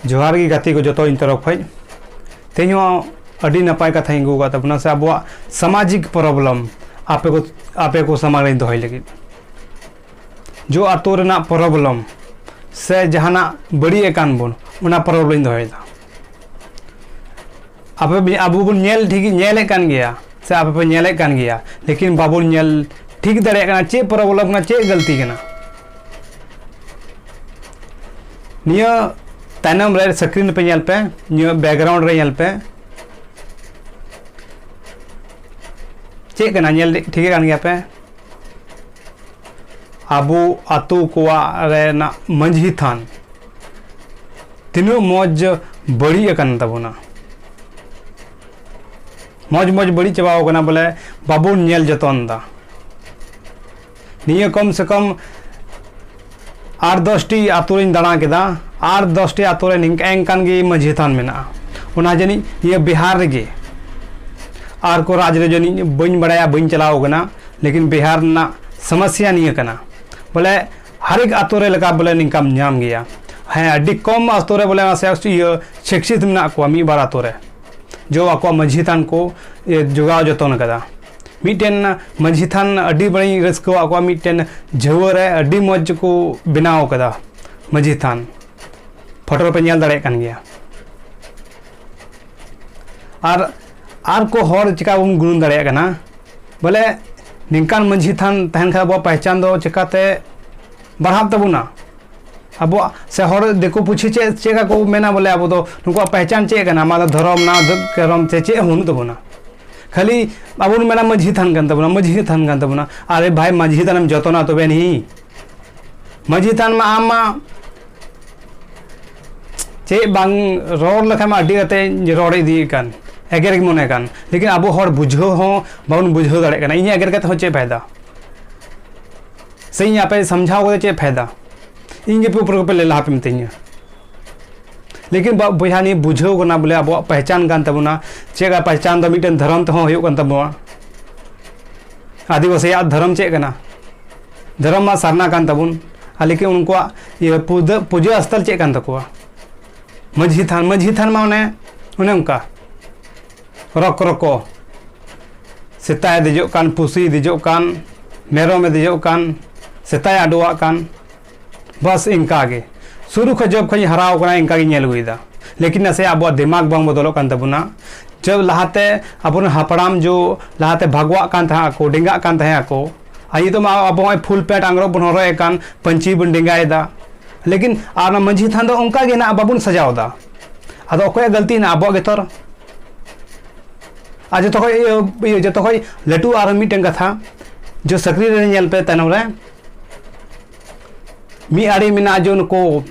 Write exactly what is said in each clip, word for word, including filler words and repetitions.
ᱡᱚᱦᱟᱨ ᱜᱮ ᱜᱟᱛᱮ ᱠᱚ ᱡᱚᱛᱚ ᱤᱧ ᱛᱚᱨᱚᱯ ᱠᱷᱚᱡ᱾ ᱛᱮᱦᱮᱧ ᱦᱚᱸ ᱟᱹᱰᱤ ᱱᱟᱯᱟᱭ ᱠᱟᱛᱷᱟᱧ ᱟᱹᱜᱩ ᱟᱠᱟᱫ ᱛᱟᱵᱚᱱᱟ, ᱥᱮ ᱟᱵᱚᱣᱟᱜ ᱥᱟᱢᱟᱡᱤᱠ problem ᱟᱯᱮ ᱠᱚ, ᱟᱯᱮ ᱠᱚ ᱥᱟᱢᱟᱝ ᱨᱤᱧ ᱫᱚᱦᱚᱭ ᱞᱟᱹᱜᱤᱫ᱾ ᱡᱚ ᱟᱛᱳ ᱨᱮᱱᱟᱜ problem ᱥᱮ ᱡᱟᱦᱟᱱᱟᱜ ᱵᱟᱹᱲᱤᱡ ᱟᱠᱟᱱ ᱵᱚᱱ, ᱚᱱᱟ problem ᱤᱧ ᱫᱚᱦᱚᱭᱮᱫᱟ᱾ ᱟᱯᱮ, ᱟᱵᱚ ᱵᱚᱱ ᱧᱮᱞ ᱴᱷᱤᱠ, ᱧᱮᱞᱮᱫ ᱠᱟᱱ ᱜᱮᱭᱟ, ᱥᱮ ᱟᱯᱮ ᱯᱮ ᱧᱮᱞᱮᱫ ᱠᱟᱱ ᱜᱮᱭᱟ, ᱞᱮᱠᱤᱱ ᱵᱟᱵᱚᱱ ᱧᱮᱞ ᱴᱷᱤᱠ ᱫᱟᱲᱮᱭᱟᱜ ᱠᱟᱱᱟ ᱪᱮᱫ problem ᱠᱟᱱᱟ, ᱪᱮᱫ ᱜᱟᱹᱞᱛᱤ ᱠᱟᱱᱟ᱾ ᱱᱤᱭᱟᱹ ᱛᱟᱭᱱᱚᱢ ᱨᱮ screen ᱯᱮ ᱧᱮᱞ ᱯᱮ, ᱱᱤᱭᱟᱹ background ᱨᱮ ᱧᱮᱞ ᱯᱮ, ᱪᱮᱫ ᱠᱟᱱᱟ? ᱧᱮᱞ ᱴᱷᱤᱠ ᱠᱟᱱ ᱜᱮᱭᱟ ᱯᱮ? ᱟᱵᱚ ᱟᱛᱳ ᱠᱚᱣᱟᱜ ᱨᱮᱱᱟᱜ ᱢᱟᱹᱡᱷᱤ ᱛᱷᱟᱱ ᱛᱤᱱᱟᱹᱜ ᱢᱚᱡᱽ ᱵᱟᱹᱲᱤᱡ ᱟᱠᱟᱱ ᱛᱟᱵᱚᱱᱟ᱾ ᱢᱚᱡᱽ ᱢᱚᱡᱽ ᱵᱟᱹᱲᱤᱡ ᱪᱟᱵᱟᱣ ᱠᱟᱱᱟ, ᱵᱚᱞᱮ ᱵᱟᱵᱚᱱ ᱧᱮᱞ ᱡᱚᱛᱚᱱ ᱫᱟ᱾ ᱱᱤᱭᱟᱹ ᱠᱚᱢ ᱥᱮ ᱠᱚᱢ ᱟᱴ ᱫᱚᱥᱴᱤ ᱟᱛᱳ ᱨᱤᱧ ᱫᱟᱬᱟ ᱠᱮᱫᱟ, ᱟᱴ ᱫᱚᱥᱴᱤ ᱟᱛᱳ ᱨᱮ ᱱᱤᱝᱠᱟᱹ ᱮᱱᱠᱟᱱ ᱜᱮ ᱢᱟᱹᱡᱷᱤ ᱛᱷᱟᱱ ᱢᱮᱱᱟᱜᱼᱟ᱾ ᱚᱱᱟ ᱡᱟᱹᱱᱤᱡ ᱱᱤᱭᱟᱹ ᱵᱤᱦᱟᱨ ᱨᱮᱜᱮ, ᱟᱨ ᱠᱚ ᱨᱟᱡᱽ ᱨᱮ ᱡᱟᱹᱱᱤᱡ ᱵᱟᱹᱧ ᱵᱟᱲᱟᱭᱟ, ᱵᱟᱹᱧ ᱪᱟᱞᱟᱣ ᱠᱟᱱᱟ, ᱞᱮᱠᱤᱱ ᱵᱤᱦᱟᱨ ᱨᱮᱱᱟᱜ ᱥᱚᱢᱚᱥᱥᱟ ᱱᱤᱭᱟᱹ ᱠᱟᱱᱟ, ᱵᱚᱞᱮ ᱦᱟᱨᱮᱠ ᱟᱛᱳ ᱨᱮ ᱞᱮᱠᱟ ᱵᱚᱞᱮ ᱱᱤᱝᱠᱟᱢ ᱧᱟᱢ ᱜᱮᱭᱟ᱾ ᱦᱮᱸ, ᱟᱹᱰᱤ ᱠᱚᱢ ᱟᱛᱳ ᱨᱮ ᱵᱚᱞᱮ ᱱᱟᱥᱮ ᱤᱭᱟᱹ ᱥᱤᱠᱥᱤᱛ ᱢᱮᱱᱟᱜ ᱠᱚᱣᱟ ᱢᱤᱫ ᱵᱟᱨ ᱟᱛᱳ ᱨᱮ, ᱡᱚ ᱟᱠᱚᱣᱟᱜ ᱢᱟᱹᱡᱷᱤ ᱛᱷᱟᱱ ᱠᱚ ᱤᱭᱟᱹ ᱡᱚᱜᱟᱣ ᱡᱚᱛᱚᱱ ᱠᱟᱫᱟ᱾ ᱢᱤᱫᱴᱮᱱ ᱢᱟᱹᱡᱷᱤ ᱛᱷᱟᱱ ᱟᱹᱰᱤ ᱵᱟᱹᱲᱤᱧ ᱨᱟᱹᱥᱠᱟᱹᱣᱟᱜ ᱠᱚᱣᱟ, ᱢᱤᱫᱴᱮᱱ ᱡᱷᱟᱹᱣᱟᱹ ᱨᱮ ᱟᱹᱰᱤ ᱢᱚᱡᱽ ᱠᱚ ᱵᱮᱱᱟᱣ ᱠᱟᱫᱟ ᱢᱟᱹᱡᱷᱤ ᱛᱷᱟᱱ, ᱯᱷᱳᱴᱳ ᱨᱮᱯᱮ ᱧᱮᱞ ᱫᱟᱲᱮᱭᱟᱜ ᱠᱟᱱ ᱜᱮᱭᱟ᱾ ᱟᱨ, ᱟᱨ ᱠᱚ ᱦᱚᱲ ᱪᱤᱠᱟ ᱵᱚᱱ ᱜᱩᱱᱟᱹᱱ ᱫᱟᱲᱮᱭᱟᱜ ᱠᱟᱱᱟ, ᱵᱚᱞᱮ ᱱᱤᱝᱠᱟᱱ ᱢᱟᱹᱡᱷᱤ ᱛᱷᱟᱱ ᱛᱟᱦᱮᱱ ᱠᱷᱟᱱ ᱟᱵᱚᱣᱟᱜ ᱯᱮᱦᱪᱟᱱ ᱫᱚ ᱪᱤᱠᱟᱛᱮ ᱵᱟᱲᱦᱟᱜ ᱛᱟᱵᱚᱱᱟ? ᱟᱵᱚᱣᱟᱜ ᱥᱮ ᱦᱚᱲ ᱫᱤᱠᱩ ᱯᱩᱪᱷᱤ ᱪᱮᱫ, ᱪᱮᱫ ᱞᱮᱠᱟ ᱠᱚ ᱢᱮᱱᱟ, ᱵᱚᱞᱮ ᱟᱵᱚ ᱫᱚ ᱱᱩᱠᱩᱣᱟᱜ ᱯᱮᱦᱪᱟᱱ ᱪᱮᱫ ᱠᱟᱱᱟ? ᱟᱢᱟᱜ ᱫᱚ ᱫᱷᱚᱨᱚᱢ ᱱᱟ ᱫᱷᱚᱨᱚᱢ ᱪᱮ ᱪᱮᱫ ᱦᱚᱸ ᱵᱟᱹᱱᱩᱜ ᱛᱟᱵᱚᱱᱟ᱾ ᱠᱷᱟᱹᱞᱤ ᱟᱵᱚ ᱵᱚᱱ ᱢᱮᱱᱟ ᱢᱟᱹᱡᱷᱤ ᱛᱷᱟᱱ ᱠᱟᱱ ᱛᱟᱵᱚᱱᱟ, ᱢᱟᱹᱡᱷᱤ ᱛᱷᱟᱱ ᱠᱟᱱ ᱛᱟᱵᱚᱱᱟ᱾ ᱟᱨᱮ ᱵᱷᱟᱭ, ᱢᱟᱹᱡᱷᱤ ᱛᱷᱟᱱᱮᱢ ᱡᱚᱛᱚᱱᱟ ᱛᱚᱵᱮ ᱱᱤ ᱢᱟᱹᱡᱷᱤ ᱛᱷᱟᱱ ᱢᱟ ᱟᱢ ᱢᱟ ᱪᱮᱫ ᱵᱟᱝ ᱨᱚᱲ ᱞᱮᱠᱷᱟᱱ ᱢᱟ ᱟᱹᱰᱤ ᱠᱟᱛᱮ ᱨᱚᱲ ᱤᱫᱤᱭᱮᱫ ᱠᱟᱱ, ᱮᱜᱮᱨ ᱜᱮ ᱢᱚᱱᱮ ᱠᱟᱱ, ᱞᱮᱠᱤᱱ ᱟᱵᱚ ᱦᱚᱲ ᱵᱩᱡᱷᱟᱹᱣ ᱦᱚᱸ ᱵᱟᱵᱚᱱ ᱵᱩᱡᱷᱟᱹᱣ ᱫᱟᱲᱮᱭᱟᱜ ᱠᱟᱱᱟ᱾ ᱤᱧ ᱮᱜᱮᱨ ᱠᱟᱛᱮ ᱦᱚᱸ ᱪᱮᱫ ᱯᱷᱟᱭᱫᱟ? ᱥᱮ ᱤᱧ ᱟᱯᱮ ᱥᱟᱢᱡᱷᱟᱣ ᱠᱟᱛᱮ ᱪᱮᱫ ᱯᱷᱟᱭᱫᱟ? ᱤᱧ ᱜᱮ ᱯᱮ ᱩᱯᱨᱩᱢ ᱯᱮ ᱞᱟᱹᱭ ᱞᱟᱦᱟ ᱯᱮ ᱢᱤᱛᱟᱹᱧᱟ᱾ ᱞᱮᱠᱤᱱ ᱵᱟ-, ᱵᱚᱭᱦᱟ, ᱱᱤᱭᱟᱹ ᱵᱩᱡᱷᱟᱹᱣ ᱠᱟᱱᱟ ᱵᱚᱞᱮ ᱟᱵᱚᱣᱟᱜ ᱯᱮᱦᱪᱟᱱ ᱠᱟᱱ ᱛᱟᱵᱚᱱᱟ᱾ ᱪᱮᱫ ᱞᱮᱠᱟ ᱯᱮᱦᱪᱟᱱ ᱫᱚ ᱢᱤᱫᱴᱮᱱ ᱫᱷᱚᱨᱚᱢ ᱛᱮᱦᱚᱸ ᱦᱩᱭᱩᱜ ᱠᱟᱱ ᱛᱟᱵᱚᱱᱟ᱾ ᱟᱹᱫᱤᱵᱟᱹᱥᱤᱭᱟᱜ ᱫᱷᱚᱨᱚᱢ ᱪᱮᱫ ᱠᱟᱱᱟ? ᱫᱷᱚᱨᱚᱢ ᱢᱟ ᱥᱟᱨᱱᱟ ᱠᱟᱱ ᱛᱟᱵᱚᱱ, ᱟᱨ ᱞᱮᱠᱤᱱ ᱩᱱᱠᱩᱣᱟᱜ ᱤᱭᱟᱹ ᱯᱩᱡᱟᱹ, ᱯᱩᱡᱟᱹ ᱥᱛᱷᱚᱞ ᱪᱮᱫ ᱠᱟᱱ ᱛᱟᱠᱚᱣᱟ? ᱢᱟᱹᱡᱷᱤ ᱛᱷᱟᱱ, ᱢᱟᱹᱡᱷᱤ ᱛᱷᱟᱱ ᱢᱟ ᱚᱱᱮ, ᱚᱱᱮ ᱚᱱᱠᱟ ᱨᱚᱠ ᱨᱚᱠᱚ, ᱥᱮᱛᱟᱭ ᱫᱮᱡᱚᱜ ᱠᱟᱱ, ᱯᱩᱥᱤᱭ ᱫᱮᱡᱚᱜ ᱠᱟᱱ, ᱢᱮᱨᱚᱢᱮ ᱫᱮᱡᱚᱜ ᱠᱟᱱ, ᱥᱮᱛᱟᱭ ᱟᱰᱚᱣᱟᱜ ᱠᱟᱱ, ᱵᱟᱥ ᱤᱱᱠᱟ ᱜᱮ᱾ ᱥᱩᱨᱩ ᱠᱷᱚᱱ, ᱡᱚᱵ ᱠᱷᱚᱱ ᱤᱧ ᱦᱟᱨᱟᱣ ᱠᱟᱱᱟ, ᱤᱱᱠᱟ ᱜᱤᱧ ᱧᱮᱞ ᱟᱹᱜᱩᱭᱮᱫᱟ᱾ ᱞᱮᱠᱤᱱ ᱱᱟᱥᱮ ᱟᱵᱚᱣᱟᱜ ᱫᱤᱢᱟᱜᱽ ᱵᱟᱝ ᱵᱚᱫᱚᱞᱚᱜ ᱠᱟᱱ ᱛᱟᱵᱚᱱᱟ᱾ ᱡᱚᱵ ᱞᱟᱦᱟᱛᱮ ᱟᱵᱚᱨᱮᱱ ᱦᱟᱯᱲᱟᱢ ᱡᱚ ᱞᱟᱦᱟᱛᱮ ᱵᱷᱟᱜᱽᱣᱟᱜ ᱠᱟᱱ ᱛᱟᱦᱮᱸ ᱟᱠᱚ, ᱰᱮᱸᱜᱟᱜ ᱠᱟᱱ ᱛᱟᱦᱮᱸ ᱟᱠᱚ, ᱟᱨ ᱱᱤᱛᱚᱜ ᱢᱟ ᱟᱵᱚ ᱦᱚᱸᱜᱼᱚᱭ ᱯᱷᱩᱞ ᱯᱮᱱᱴ ᱟᱝᱨᱚᱵ ᱵᱚᱱ ᱦᱚᱨᱚᱜ ᱮᱫ ᱠᱟᱱ, ᱯᱟᱹᱧᱪᱤ ᱵᱚᱱ ᱰᱮᱸᱜᱟᱭᱮᱫᱟ᱾ ᱞᱮᱠᱤᱱ ᱟᱨ ᱚᱱᱟ ᱢᱟᱹᱡᱷᱤ ᱛᱷᱟᱱ ᱫᱚ ᱚᱱᱠᱟ ᱜᱮ ᱦᱮᱱᱟᱜᱼᱟ, ᱵᱟᱵᱚᱱ ᱥᱟᱡᱟᱣ ᱮᱫᱟ᱾ ᱟᱫᱚ ᱚᱠᱚᱭᱟᱜ ᱜᱟᱹᱞᱛᱤ ᱦᱮᱱᱟᱜᱼᱟ? ᱟᱵᱚᱣᱟᱜ ᱜᱮᱛᱚ᱾ ᱟᱨ ᱡᱚᱛᱚ ᱠᱷᱚᱡ ᱤᱭᱟᱹ, ᱤᱭᱟᱹ, ᱡᱚᱛᱚ ᱠᱷᱚᱡ ᱞᱟᱹᱴᱩ ᱟᱨ ᱢᱤᱫᱴᱮᱱ ᱠᱟᱛᱷᱟ, ᱡᱚ ᱥᱟᱠᱨᱤ ᱨᱮ ᱧᱮᱞ ᱯᱮ ᱛᱟᱭᱱᱚᱢ ᱨᱮ, ᱢᱤᱫ ᱟᱲᱮ ᱢᱮᱱᱟᱜᱼᱟ ᱡᱚ ᱱᱩᱠᱩ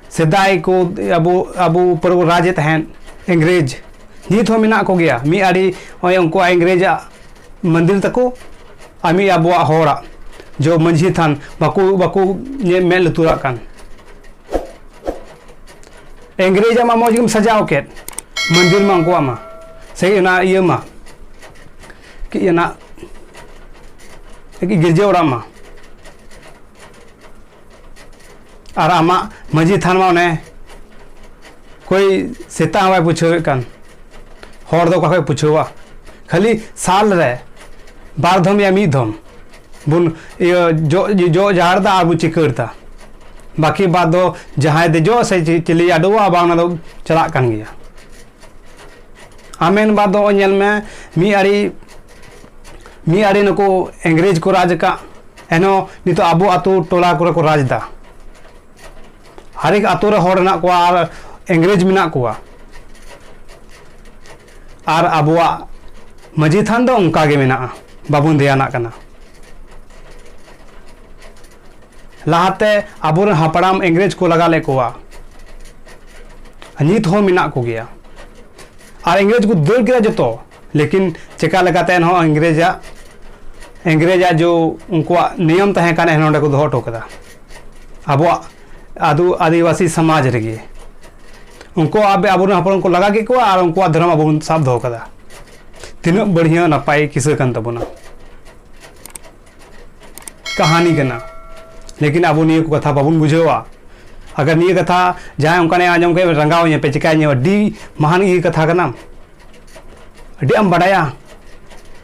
ᱥᱮᱫᱟᱭ ᱠᱚ ᱟᱵᱚ, ᱟᱵᱚ ᱩᱯᱚᱨ ᱠᱚ ᱨᱟᱡᱽ ᱮᱫ ᱛᱟᱦᱮᱸᱫ ᱤᱝᱨᱮᱡᱽ, ᱱᱤᱛ ᱦᱚᱸ ᱢᱮᱱᱟᱜ ᱠᱚᱜᱮᱭᱟ᱾ ᱢᱤᱫ ᱟᱲᱮ ᱱᱚᱜᱼᱚᱭ ᱩᱱᱠᱩᱣᱟᱜ ᱤᱝᱨᱮᱡᱽ ᱟᱜ ᱢᱚᱱᱫᱤᱨ ᱛᱟᱠᱚ, ᱟᱨ ᱢᱤᱫ ᱟᱵᱚᱣᱟᱜ ᱦᱚᱲᱟᱜ ᱡᱚ ᱢᱟᱹᱡᱷᱤ ᱛᱷᱟᱱ ᱵᱟᱠᱚ, ᱵᱟᱠᱚ ᱧᱮ-, ᱢᱮᱫ ᱞᱩᱛᱩᱨᱟᱜ ᱠᱟᱱ᱾ ᱤᱝᱨᱮᱡᱽ ᱟᱜ ᱢᱟ ᱢᱚᱡᱽ ᱜᱮᱢ ᱥᱟᱡᱟᱣ ᱠᱮᱫ, ᱢᱚᱱᱫᱤᱨ ᱢᱟ ᱩᱱᱠᱩᱣᱟᱜ ᱢᱟ, ᱥᱮ ᱚᱱᱟ ᱤᱭᱟᱹ ᱢᱟ, ᱠᱤ ᱚᱱᱟ, ᱠᱤ ᱜᱤᱨᱡᱟᱹ ᱚᱲᱟᱜ ᱢᱟ, ᱟᱨ ᱟᱢᱟᱜ ᱢᱟᱹᱡᱷᱤ ᱛᱷᱟᱱ ᱢᱟ ᱚᱱᱮ ᱠᱚᱭ ᱥᱮᱛᱟ ᱦᱚᱸ ᱵᱟᱭ ᱯᱩᱪᱷᱟᱹᱣᱮᱫ ᱠᱟᱱ᱾ ᱦᱚᱲ ᱫᱚ ᱚᱠᱟ ᱠᱷᱚᱡ ᱯᱩᱪᱷᱟᱹᱣᱟ? ᱠᱷᱟᱹᱞᱤ ᱥᱟᱞ ᱨᱮ ᱵᱟᱨ ᱫᱷᱚᱢ ᱭᱟ ᱢᱤᱫ ᱫᱷᱚᱢ ᱵᱚᱱ ᱤᱭᱟᱹ ᱡᱚᱜ, ᱡᱚᱜ ᱡᱟᱦᱟᱨ ᱫᱟ ᱟᱨ ᱵᱚᱱ ᱪᱤᱠᱟᱹᱲ ᱫᱟ᱾ ᱵᱟᱹᱠᱤ ᱵᱟᱫ ᱫᱚ ᱡᱟᱦᱟᱸᱭ ᱫᱮᱡᱚᱜ ᱥᱮ ᱪᱤ-, ᱪᱤᱞᱤ ᱟᱰᱚᱣᱟ ᱵᱟᱝ, ᱚᱱᱟ ᱫᱚ ᱪᱟᱞᱟᱜ ᱠᱟᱱ ᱜᱮᱭᱟ᱾ ᱟᱢᱮᱱ ᱵᱟᱫ ᱫᱚ ᱧᱮᱞ ᱢᱮ, ᱢᱤᱫ ᱟᱲᱮ, ᱢᱤᱫ ᱟᱲᱮ ᱱᱩᱠᱩ ᱤᱝᱨᱮᱡᱽ ᱠᱚ ᱨᱟᱡᱽ ᱟᱠᱟᱫ, ᱮᱱᱦᱚᱸ ᱱᱤᱛᱚᱜ ᱟᱵᱚ ᱟᱛᱳ ᱴᱚᱞᱟ ᱠᱚᱨᱮ ᱠᱚ ᱨᱟᱡᱽ ᱮᱫᱟ᱾ ᱦᱟᱨᱮᱠ ᱟᱛᱳ ᱨᱮ ᱦᱚᱲ ᱦᱮᱱᱟᱜ ᱠᱚᱣᱟ ᱟᱨ ᱤᱝᱨᱮᱡᱽ ᱢᱮᱱᱟᱜ ᱠᱚᱣᱟ᱾ ᱟᱨ ᱟᱵᱚᱣᱟᱜ ᱢᱟᱹᱡᱷᱤ ᱛᱷᱟᱱ ᱫᱚ ᱚᱱᱠᱟ ᱜᱮ ᱢᱮᱱᱟᱜᱼᱟ, ᱵᱟᱵᱚᱱ ᱫᱷᱮᱭᱟᱱᱟᱜ ᱠᱟᱱᱟ᱾ ᱞᱟᱦᱟᱛᱮ ᱟᱵᱚᱨᱮᱱ ᱦᱟᱯᱲᱟᱢ ᱤᱝᱨᱮᱡᱽ ᱠᱚ ᱞᱟᱜᱟ ᱞᱮᱫ ᱠᱚᱣᱟ, ᱱᱤᱛ ᱦᱚᱸ ᱢᱮᱱᱟᱜ ᱠᱚᱜᱮᱭᱟ᱾ ᱟᱨ ᱤᱝᱨᱮᱡᱽ ᱠᱚ ᱫᱟᱹᱲ ᱠᱮᱫᱟ ᱡᱚᱛᱚ, ᱞᱮᱠᱤᱱ ᱪᱮᱠᱟ ᱞᱮᱠᱟᱛᱮ ᱮᱱᱦᱚᱸ ᱤᱝᱨᱮᱡᱟᱜ, ᱤᱝᱨᱮᱡᱟᱜ ᱡᱚ ᱩᱱᱠᱩᱣᱟᱜ ᱱᱤᱭᱚᱢ ᱛᱟᱦᱮᱸ ᱠᱟᱱᱟ, ᱮᱱᱦᱚᱸ ᱱᱚᱸᱰᱮ ᱠᱚ ᱫᱚᱦᱚ ᱦᱚᱴᱚ ᱠᱟᱫᱟ ᱟᱵᱚᱣᱟᱜ ᱟᱫᱚ ᱟᱹᱫᱤᱵᱟᱹᱥᱤ ᱥᱚᱢᱟᱡᱽ ᱨᱮᱜᱮ᱾ ᱩᱱᱠᱩ ᱟᱵᱮ-, ᱟᱵᱚᱨᱮᱱ ᱦᱚᱯᱚᱱ ᱠᱚ ᱞᱟᱜᱟ ᱠᱮᱫ ᱠᱚᱣᱟ ᱟᱨ ᱩᱱᱠᱩᱣᱟᱜ ᱫᱷᱚᱨᱚᱢ ᱟᱵᱚ ᱵᱚᱱ ᱥᱟᱵ ᱫᱚᱦᱚ ᱠᱟᱫᱟ᱾ ᱛᱤᱱᱟᱹᱜ ᱵᱟᱹᱲᱦᱤᱭᱟᱹ ᱱᱟᱯᱟᱭ ᱠᱤᱥᱟᱹ ᱠᱟᱱ ᱛᱟᱵᱚᱱᱟ, ᱠᱟᱹᱦᱱᱤ ᱠᱟᱱᱟ᱾ ᱞᱮᱠᱤᱱ ᱟᱵᱚ ᱱᱤᱭᱟᱹ ᱠᱚ ᱠᱟᱛᱷᱟ ᱵᱟᱵᱚᱱ ᱵᱩᱡᱷᱟᱹᱣᱟ᱾ ᱟᱜᱟᱨ ᱱᱤᱭᱟᱹ ᱠᱟᱛᱷᱟ ᱡᱟᱦᱟᱸᱭ ᱚᱱᱠᱟᱱᱟᱜ ᱟᱸᱡᱚᱢ ᱠᱮᱫ, ᱨᱟᱸᱜᱟᱣ ᱤᱧᱟᱹ ᱯᱮ, ᱪᱤᱠᱟᱹᱧ? ᱟᱹᱰᱤ ᱢᱟᱦᱟᱱ ᱜᱮ ᱠᱟᱛᱷᱟ ᱠᱟᱱᱟ, ᱟᱹᱰᱤ ᱟᱢ ᱵᱟᱰᱟᱭᱟ,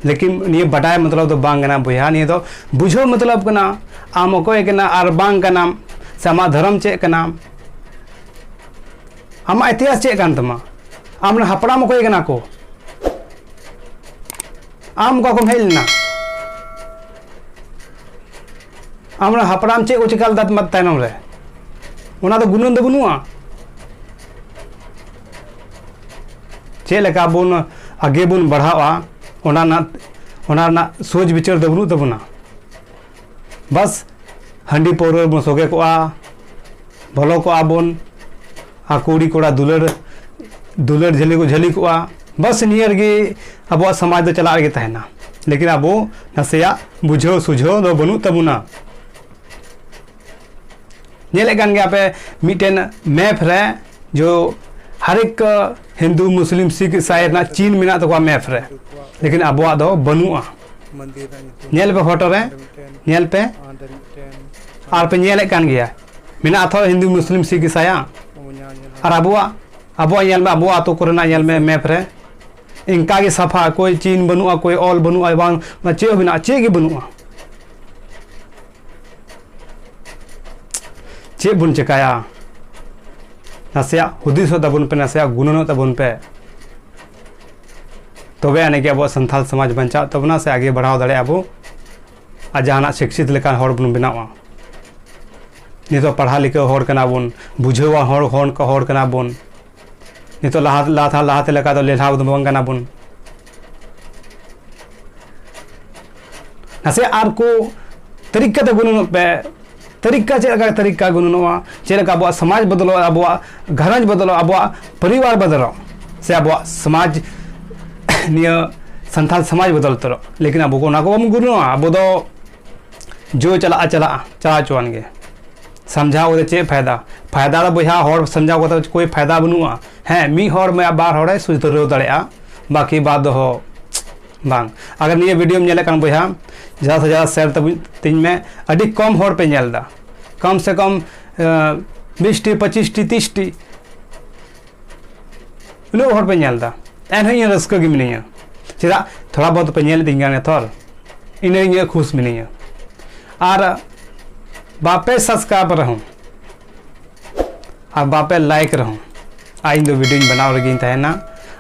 ᱞᱮᱠᱤᱱ ᱱᱤᱭᱟᱹ ᱵᱟᱰᱟᱭ ᱢᱚᱛᱞᱚᱵ ᱫᱚ ᱵᱟᱝ ᱠᱟᱱᱟ ᱵᱚᱭᱦᱟ, ᱱᱤᱭᱟᱹ ᱫᱚ ᱵᱩᱡᱷᱟᱹᱣ ᱢᱚᱛᱞᱚᱵ ᱠᱟᱱᱟ᱾ ᱟᱢ ᱚᱠᱚᱭ ᱠᱟᱱᱟ ᱟᱨ ᱵᱟᱝ ᱠᱟᱱᱟᱢ, ᱥᱮ ᱟᱢᱟᱜ ᱫᱷᱚᱨᱚᱢ ᱪᱮᱫ ᱠᱟᱱᱟ, ᱟᱢᱟᱜ ᱤᱛᱤᱦᱟᱥ ᱪᱮᱫ ᱠᱟᱱ ᱛᱟᱢᱟ, ᱟᱢ ᱨᱮᱱ ᱦᱟᱯᱲᱟᱢ ᱚᱠᱚᱭ ᱠᱟᱱᱟ ᱠᱚ, ᱟᱢ ᱚᱠᱟ ᱠᱷᱚᱱ ᱦᱮᱡ ᱞᱮᱱᱟ? ᱟᱢ ᱨᱮᱱ ᱦᱟᱯᱲᱟᱢ ᱪᱮᱫ ᱠᱚ ᱪᱤᱠᱟ ᱞᱮᱫᱟ ᱛᱟᱭᱱᱚᱢ ᱨᱮ? ᱚᱱᱟ ᱫᱚ ᱜᱩᱱᱟᱹᱱ ᱫᱚ ᱵᱟᱹᱱᱩᱜᱼᱟ᱾ ᱪᱮᱫ ᱞᱮᱠᱟ ᱵᱚᱱ ᱟᱜᱮ ᱵᱚᱱ ᱵᱟᱲᱦᱟᱜᱼᱟ, ᱚᱱᱟ ᱨᱮᱱᱟᱜ, ᱚᱱᱟ ᱨᱮᱱᱟᱜ ᱥᱳᱪ ᱵᱤᱪᱟᱹᱨ ᱫᱚ ᱵᱟᱹᱱᱩᱜ ᱛᱟᱵᱚᱱᱟ᱾ ᱵᱟᱥ, ᱦᱟᱺᱰᱤ ᱯᱟᱹᱣᱨᱟᱹ ᱵᱚᱱ ᱥᱚᱜᱮ ᱠᱚᱜᱼᱟ, ᱵᱚᱞᱚ ᱠᱚᱜᱼᱟ ᱵᱚᱱ, ᱟᱨ ᱠᱩᱲᱤ ᱠᱚᱲᱟ ᱫᱩᱞᱟᱹᱲ, ᱫᱩᱞᱟᱹᱲ ᱡᱷᱟᱹᱞᱤ ᱠᱚ ᱡᱷᱟᱹᱞᱤ ᱠᱚᱜᱼᱟ᱾ ᱵᱟᱥ, ᱱᱤᱭᱟᱹ ᱨᱮᱜᱮ ᱟᱵᱚᱣᱟᱜ ᱥᱚᱢᱟᱡᱽ ᱫᱚ ᱪᱟᱞᱟᱜ ᱨᱮᱜᱮ ᱛᱟᱦᱮᱱᱟ᱾ ᱞᱮᱠᱤᱱ ᱟᱵᱚ ᱱᱟᱥᱮᱭᱟᱜ ᱵᱩᱡᱷᱟᱹᱣ ᱥᱩᱡᱷᱟᱹᱣ ᱫᱚ ᱵᱟᱹᱱᱩᱜ ᱛᱟᱵᱚᱱᱟ᱾ ᱧᱮᱞᱮᱫ ᱠᱟᱱ ᱜᱮᱭᱟ ᱯᱮ, ᱢᱤᱫᱴᱮᱱ ᱢᱮᱯ ᱨᱮ ᱡᱚ ᱦᱟᱨᱮᱠ ᱦᱤᱱᱫᱩ, ᱢᱩᱥᱞᱤᱢ, ᱥᱤᱠᱷ, ᱤᱥᱟᱭ ᱨᱮᱱᱟᱜ ᱪᱤᱱ ᱢᱮᱱᱟᱜ ᱛᱟᱠᱚᱣᱟ ᱢᱮᱯ ᱨᱮ, ᱞᱮᱠᱤᱱ ᱟᱵᱚᱣᱟᱜ ᱫᱚ ᱵᱟᱹᱱᱩᱜᱼᱟ᱾ ᱧᱮᱞ ᱯᱮ ᱯᱷᱳᱴᱳ ᱨᱮ, ᱧᱮᱞ ᱯᱮ, ᱟᱨ ᱯᱮ ᱧᱮᱞᱮᱫ ᱠᱟᱱ ᱜᱮᱭᱟ, ᱢᱮᱱᱟᱜᱼᱟ ᱛᱚ ᱦᱤᱱᱫᱩ, ᱢᱩᱥᱞᱤᱢ, ᱥᱤᱠᱷ, ᱤᱥᱟᱭᱟ᱾ ᱟᱨ ᱟᱵᱚᱣᱟᱜ, ᱟᱵᱚᱣᱟᱜ ᱧᱮᱞ ᱢᱮ, ᱟᱵᱚᱣᱟᱜ ᱟᱹᱛᱩ ᱠᱚᱨᱮᱱᱟᱜ ᱧᱮᱞ ᱢᱮ ᱢᱮᱯ ᱨᱮ, ᱤᱱᱠᱟ ᱜᱮ ᱥᱟᱯᱷᱟ, ᱠᱳᱭ ᱪᱤᱱ ᱵᱟᱹᱱᱩᱜᱼᱟ, ᱠᱳᱭ ᱚᱞ ᱵᱟᱹᱱᱩᱜᱼᱟ, ᱵᱟᱝ ᱪᱮᱫ ᱦᱚᱸ ᱢᱮᱱᱟᱜᱼᱟ, ᱪᱮᱫ ᱜᱮ ᱵᱟᱹᱱᱩᱜᱼᱟ᱾ ᱪᱮᱫ ᱵᱚᱱ ᱪᱮᱠᱟᱭᱟ? ᱱᱟᱥᱮᱭᱟᱜ ᱦᱩᱫᱤᱥᱚᱜ ᱛᱟᱵᱚᱱ ᱯᱮ, ᱱᱟᱥᱮᱭᱟᱜ ᱜᱩᱱᱟᱹᱱᱚᱜ ᱛᱟᱵᱚᱱ ᱯᱮ, ᱛᱚᱵᱮ ᱟᱹᱱᱤᱡ ᱜᱮ ᱟᱵᱚᱣᱟᱜ ᱥᱟᱱᱛᱟᱲ ᱥᱚᱢᱟᱡᱽ ᱵᱟᱧᱪᱟᱣ ᱛᱟᱵᱚᱱᱟ ᱥᱮ ᱟᱜᱮ ᱵᱟᱲᱦᱟᱣ ᱫᱟᱲᱮᱭᱟᱜᱼᱟ ᱵᱚ᱾ ᱟᱨ ᱡᱟᱦᱟᱱᱟᱜ ᱥᱤᱠᱥᱤᱛ ᱞᱮᱠᱟᱱ ᱦᱚᱲ ᱵᱚᱱ ᱵᱮᱱᱟᱣᱟ᱾ ᱱᱤᱛᱚᱜ ᱯᱟᱲᱦᱟᱣ ᱞᱤᱠᱷᱟᱹᱣ ᱦᱚᱲ ᱠᱟᱱᱟ ᱵᱚᱱ, ᱵᱩᱡᱷᱟᱹᱣᱟ ᱦᱚᱲ, ᱦᱚᱲ, ᱦᱚᱲ ᱠᱟᱱᱟ ᱵᱚᱱ᱾ ᱱᱤᱛᱚᱜ ᱞᱟᱦᱟ, ᱞᱟᱦᱟ, ᱞᱟᱦᱟᱛᱮ ᱞᱮᱠᱟ ᱫᱚ ᱞᱮᱞᱦᱟ ᱫᱚ ᱵᱟᱝ ᱠᱟᱱᱟ ᱵᱚᱱ᱾ ᱱᱟᱥᱮ ᱟᱨ ᱠᱚ ᱛᱟᱹᱨᱤᱠᱟ ᱛᱮ ᱜᱩᱱᱟᱹᱱᱚᱜ ᱯᱮ᱾ ᱛᱟᱹᱨᱤᱠᱟ ᱪᱮᱫ ᱞᱮᱠᱟ ᱛᱟᱹᱨᱤᱠᱟ ᱜᱩᱱᱟᱹᱱᱚᱜᱼᱟ, ᱪᱮᱫ ᱞᱮᱠᱟ ᱟᱵᱚᱣᱟᱜ ᱥᱚᱢᱟᱡᱽ ᱵᱚᱫᱚᱞᱚᱜᱼᱟ, ᱟᱵᱚᱣᱟᱜ ᱜᱷᱟᱨᱚᱸᱡᱽ ᱵᱚᱫᱚᱞᱚᱜᱼᱟ, ᱟᱵᱚᱣᱟᱜ ᱯᱚᱨᱤᱵᱟᱨ ᱵᱚᱫᱚᱞᱚᱜ, ᱥᱮ ᱟᱵᱚᱣᱟᱜ ᱥᱚᱢᱟᱡᱽ, ᱱᱤᱭᱟᱹ ᱥᱟᱱᱛᱟᱲ ᱥᱚᱢᱟᱡᱽ ᱵᱚᱫᱚᱞ ᱩᱛᱟᱹᱨᱚᱜ᱾ ᱞᱮᱠᱤᱱ ᱟᱵᱚ ᱠᱚ ᱚᱱᱟ ᱠᱚ ᱵᱟᱵᱚᱱ ᱜᱩᱱᱟᱹᱱᱚᱜᱼᱟ᱾ ᱟᱵᱚ ᱫᱚ ᱡᱚ ᱪᱟᱞᱟᱜᱼᱟ, ᱪᱟᱞᱟᱜᱼᱟ, ᱪᱟᱞᱟᱣ ᱦᱚᱪᱚᱣᱟᱱ ᱜᱮ᱾ ᱥᱟᱢᱡᱷᱟᱣ ᱠᱟᱛᱮ ᱪᱮᱫ ᱯᱷᱟᱭᱫᱟ? ᱯᱷᱟᱭᱫᱟ ᱫᱚ ᱵᱚᱭᱦᱟ, ᱦᱚᱲ ᱥᱟᱢᱡᱷᱟᱣ ᱠᱟᱛᱮ ᱠᱳᱭ ᱯᱷᱟᱭᱫᱟ ᱵᱟᱹᱱᱩᱜᱼᱟ᱾ ᱦᱮᱸ, ᱢᱤᱫ ᱦᱚᱲ ᱢᱟ ᱵᱟᱨ ᱦᱚᱲᱮ ᱥᱩᱫᱷᱟᱹᱨᱟᱹᱣ ᱫᱟᱲᱮᱭᱟᱜᱼᱟ, ᱵᱟᱹᱠᱤ ᱵᱟᱫ ᱫᱚᱦᱚ ᱵᱟᱝ᱾ ᱟᱜᱟᱨ ᱱᱤᱭᱟᱹ ᱵᱷᱤᱰᱤᱭᱳᱢ ᱧᱮᱞᱮᱫ ᱠᱟᱱ ᱵᱚᱭᱦᱟ, ᱡᱟᱫᱟ ᱥᱮ ᱡᱟᱫᱟ ᱥᱮᱭᱟᱨ ᱛᱟᱵᱚᱱ, ᱛᱤᱧ ᱢᱮ᱾ ᱟᱹᱰᱤ ᱠᱚᱢ ᱦᱚᱲ ᱯᱮ ᱧᱮᱞ ᱮᱫᱟ, ᱠᱚᱢ ᱥᱮ ᱠᱚᱢ, ᱮᱸ, ᱵᱤᱥ ᱴᱤ, ᱯᱚᱸᱪᱤᱥ ᱴᱤ, ᱛᱤᱥ ᱴᱤ, ᱩᱱᱟᱹᱜ ᱦᱚᱲ ᱯᱮ ᱧᱮᱞ ᱮᱫᱟ, ᱮᱱᱦᱚᱸ ᱤᱧ ᱨᱟᱹᱥᱠᱟᱹ ᱜᱮ ᱢᱤᱱᱟᱹᱧᱟ᱾ ᱪᱮᱫᱟᱜ? ᱛᱷᱚᱲᱟ ᱵᱚᱦᱩᱛ ᱯᱮ ᱧᱮᱞ ᱤᱫᱤᱧ ᱠᱟᱱᱟ ᱛᱷᱚᱨ, ᱤᱱᱟᱹ ᱤᱧ ᱠᱷᱩᱥ ᱢᱤᱱᱟᱹᱧᱟ᱾ ᱟᱨ ᱵᱟᱯᱮ subscribe ᱨᱮᱦᱚᱸ, ᱟᱨ ᱵᱟᱯᱮ like ᱨᱮᱦᱚᱸ, ᱟᱨ ᱤᱧ ᱫᱚ video ᱧ ᱵᱮᱱᱟᱣ ᱨᱮᱜᱮᱧ ᱛᱟᱦᱮᱱᱟ᱾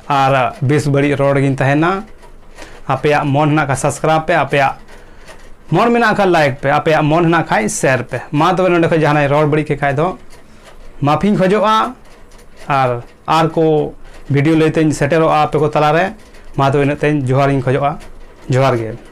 ᱟᱨ ᱵᱮᱥ ᱵᱟᱹᱲᱤᱡ ᱨᱚᱲ ᱨᱮᱜᱮᱧ ᱛᱟᱦᱮᱱᱟ᱾ ᱟᱯᱮᱭᱟᱜ ᱢᱚᱱ ᱦᱮᱱᱟᱜ ᱠᱷᱟᱱ subscribe ᱯᱮ, ᱟᱯᱮᱭᱟᱜ ᱢᱚᱱ ᱢᱮᱱᱟᱜ ᱠᱷᱟᱱ like ᱯᱮ, ᱟᱯᱮᱭᱟᱜ ᱢᱚᱱ ᱦᱮᱱᱟᱜ ᱠᱷᱟᱱ share ᱯᱮ᱾ ᱢᱟ ᱛᱚᱵᱮ, ᱱᱚᱰᱮ ᱠᱷᱚᱱ ᱡᱟᱦᱟᱱᱟᱜ ᱨᱚᱲ ᱵᱟᱹᱲᱤᱡ ᱠᱮᱫ ᱠᱷᱟᱡ ᱫᱚ ᱢᱟᱯᱷᱤᱧ ᱠᱷᱚᱡᱚᱜᱼᱟ᱾ ᱟᱨ, ᱟᱨ ᱠᱚ video ᱞᱟᱹᱭᱛᱮᱧ ᱥᱮᱴᱮᱨᱚᱜᱼᱟ ᱟᱯᱮ ᱠᱚ ᱛᱟᱞᱟᱨᱮ᱾ ᱢᱟ ᱛᱚᱵᱮ, ᱤᱱᱟᱹᱜ ᱛᱮᱧ ᱡᱚᱦᱟᱨᱤᱧ ᱠᱷᱚᱡᱚᱜᱼᱟ᱾ ᱡᱚᱦᱟᱨ ᱜᱮ᱾